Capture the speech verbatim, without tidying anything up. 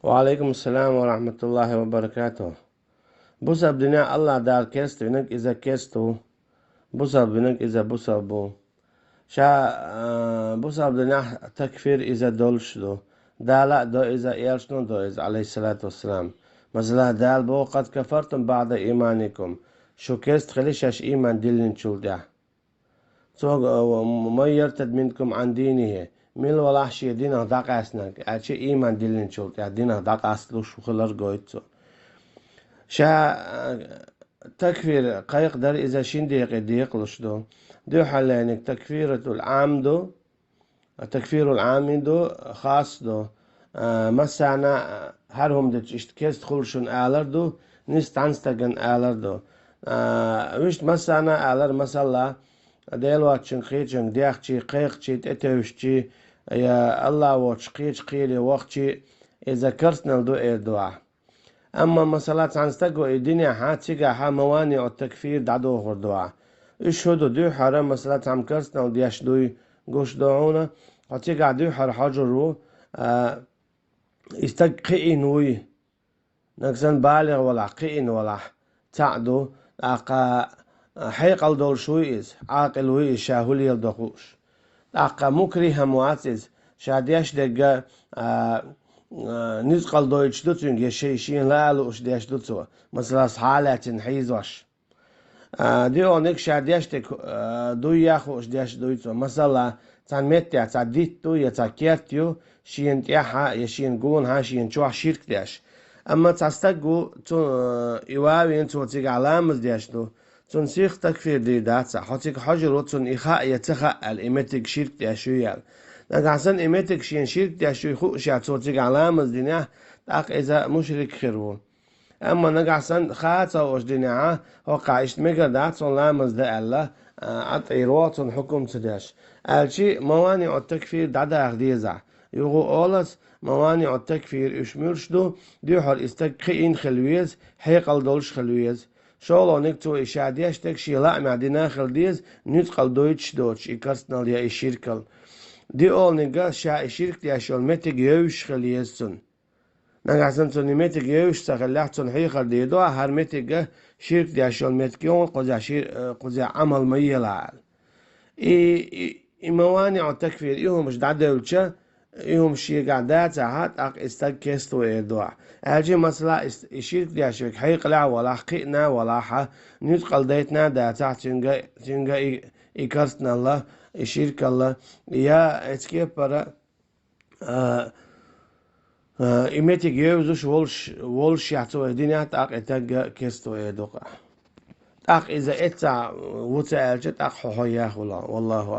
Ва алейкум ассалам ва рахматуллахи ва баракатух. Бусалба динехь Аллах Дала керста винарг иза керста ву. Бусалба винарг иза бусалба ву. Ша, а, бусалба динехь такфир иза долуш ду. Дала а до иза, элчано а до иза, алейхиссалату вассалам. Масала, Дала боху: «Къад кафартум баъда иманикум». Шу керста хили шаьш ийман диллинчул тӀаьхьа. Цо, а, «Ман яртад минкум ан динихи», мила валахь шен динах дӀакъаьстинарг, аьлча ийман диллинчул тӀаьхьа динах дӀакъасталуш хилар гойту цо. Ша, а, такфир кхайкхадар иза шин декъе декъалуш ду. Дуьххьарлерниг такфиратул Ӏам ду, а, такфирул Ӏам ду, хас ду. А, массарна, а, хӀара хӀума дича иштта керста хуьлу шуна алар ду, нийса цхьана стагана алар ду. А, вуьшта массарна алар, масала, Дела воцчуьнга кхечуьнга дехчий, кхайкхачий, тӀетевжчий, я Аллах воцуш кхечу кхеле вахчий, иза керстанал ду эр ду ахь. Амма, масала, цхьана стага и динехь, цигахь маваниъу такфир дӀадохур ду ахь. Уьш хӀун ду? Дуьххьара, масала, цхьамма керстанал деш дуй гуш ду хьуна, хьо цигахь дуьххьара хьожур ву, а, и стаг кхиийна вуй, нагахь санна балигӀ валахь, кхиийна валахь, цхьаъ ду, тӀаккха, а, хьекъал долуш вуй иза, Ӏакъил вуй иза, ша хӀун леладо хууш. ТӀаккха мукрихӀ-м вац иза, ша деш дерг, а, а, нуьцкъала дойтуш ду цуьнга, я шен, шена лаа лууш деш ду цо, масала, схьа а лаьцна хьийзош. А, диъолниг ша деш дерг, а, дуй а хууш деш дуй цо. Масала, цхьана меттехь цхьа дитт ду, я цхьа керт ю, шена тӀехьа, я шена гонахьа, шена чохь ширк деш. Амма цхьа стаг ву, цу, а, и ван а вина, цо цигахь ламаз деш ду. Цунна сих такфир дийр дац ахь, хьо цига хьожур ву, цунна и хаьа я ца хаьа аьлла, и меттиг ширк деш юй аьлла. Нагахь санна и меттиг шена ширк деш юй хуушехь, цо цигахь ламаз динехь, тӀаккха иза мушрик хир ву. Амма нагахь санна хаа ца хууш динехь, хӀокхахь иштта мегар дац хьуна ламаз дан аьлла, а, Ӏа тӀера вогӀу цунна хьукум ца деш. Аьлчи, маваниъу такфир дӀадаха дезахь. Юха олу ас, маваниъу такфир уьш муьлш ду, дуьххьара и стаг кхиийна хила веза, хьекъал долуш хила веза. ШолгӀаниг, цо и ша деш дерг шен лаамехь дина хила деза, нуьцкъала дойтуш доцуш и керстанал я и ширкал. Диъолниг, ша и ширк деш йолу меттиг евзаш хила еза цунна. Нагахь санна цунна и меттиг евзаш ца хиллехь, цунна хьехар дийр ду, ахь хӀара меттиг ширк деш йолу меттиг ю, кхузахь шир-, э, кхузахь Ӏамал ма елахь аьлла. И, и, и маваниъу такфир, и хӀумаш дӀадевлча, и хӀумаш шегахь дацахь, тӀаккха и стаг керста ву эр ду ахь. Аьлчи, масала, и с-, и ширк деш верг хьекъалехь а валахь, кхиъна а валахь, нуьцкъала дайтина а дацахь, цуьнга, цуьнга и, и керстаналла, и ширкалла, я эцу кепара, а, а, и меттиг евзаш волуш, волушехь цо и динехь, тӀаккха и стаг керста ву эр ду ахь. ТӀаккха иза эццахь ву ца аьлча, тӀаккха хьо хьо яхула. Валлаху